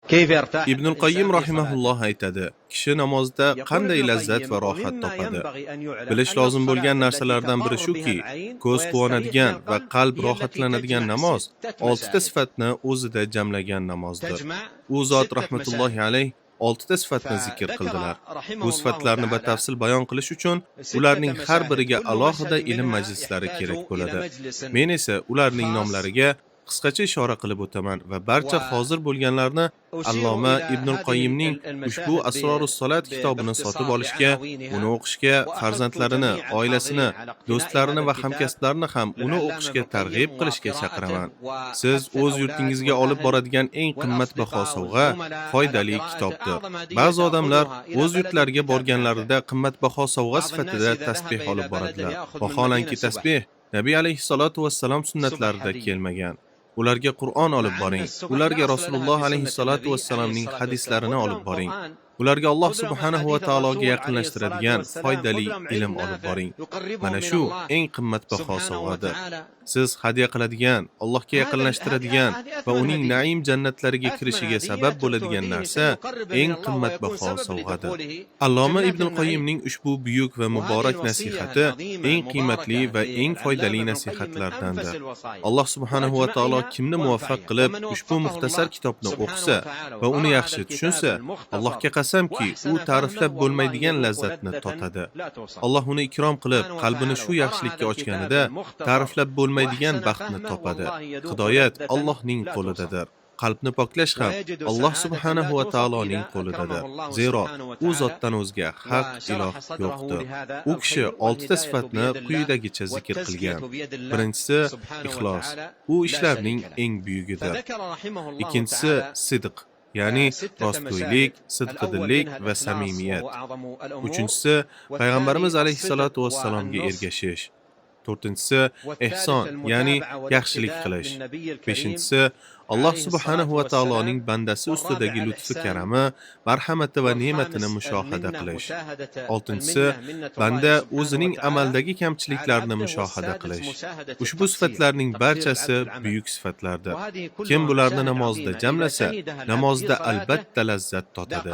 Ibnul Qoyyim rahimahulloh aytadi: kishi namozda qanday lazzat va rohat topadi? Bilish lozim bo'lgan narsalardan biri shuki, ko'z quvonadigan va qalb rohatlanadigan namoz 6 ta sifatni o'zida jamlagan namozdir. U zot rahmatullohi alayh 6 ta sifatni zikr qildilar. Bu sifatlarni batafsil bayon qilish uchun ularning har biriga alohida ilm majlislari kerak bo'ladi. Men esa ularning nomlariga qisqacha ishora qilib o'taman va barcha hozir bo'lganlarni Alloma Ibnul Qoyyimning ushbu Asrorus Solat kitobini sotib olishga, uni o'qishga, farzandlarini, oilasini, do'stlarini va hamkasblarini ham uni o'qishga targ'ib qilishga chaqiraman. Siz o'z yurtingizga olib boradigan eng qimmatbaho sovg'a foydali kitobdir. Ba'zi odamlar o'z yurtlariga borganlarida qimmatbaho sovg'a sifatida tasbih olib boradilar. Vaholanki tasbih Nabiy alayhissalotu vassalom sunnatlarida kelmagan. Ularga Qur'on olib boring. Ularga Rasululloh alayhissalotu vassalomning hadislarini olib boring. Ularga Alloh subhanahu va taologa yaqinlashtiradigan foydali ilm olib boring. Mana shu eng qimmatbaho sovg'adir. Siz hadya qiladigan, Allohga yaqinlashtiradigan va uning naim jannatlariga kirishiga sabab bo'ladigan narsa eng qimmatbaho sovg'adir. Alloma Ibn Qoyyimning ushbu buyuk va muborak nasihati eng qiymatli va eng foydali nasihatlardandir. Alloh subhanahu va taolo kimni muvaffaq qilib ushbu muxtasar kitobni o'qisa va uni yaxshi tushunsa, Allohga qasamki, u ta'riflab bo'lmaydigan lazzatni totadi. Alloh uni ikrom qilib, qalbini shu yaxshilikka ochganida ta'riflab bo'lmaydigan baxtni topadi. Hidoyat Allohning qo'lidadir. Qalbni poklash ham Alloh subhanahu va taoloning qo'lidadir. Zero u zotdan o'zga haq iloh yo'qdir. U kishi 6 ta sifatni quyidagicha zikr qilgan. Birinchisi ixlos. U ishlarning eng buyugidir. Ikkinchisi sidq, ya'ni rostgo'ylik, sidqidillik va samimiyat. Uchinchisi payg'ambarimiz alayhissalotu vassalomga ergashish. To'rtinchisi ehson, ya'ni yaxshilik qilish. Beshinchisi Alloh subhanahu va taoloning bandasi ustidagi lutfi karami, marhamati va ne'matini mushohada qilish. Oltinchisi banda o'zining amaldagi kamchiliklarini mushohada qilish. Ushbu sifatlarning barchasi buyuk sifatlardir. Kim bularni namozda jamlasa, namozda albatta lazzat totadi.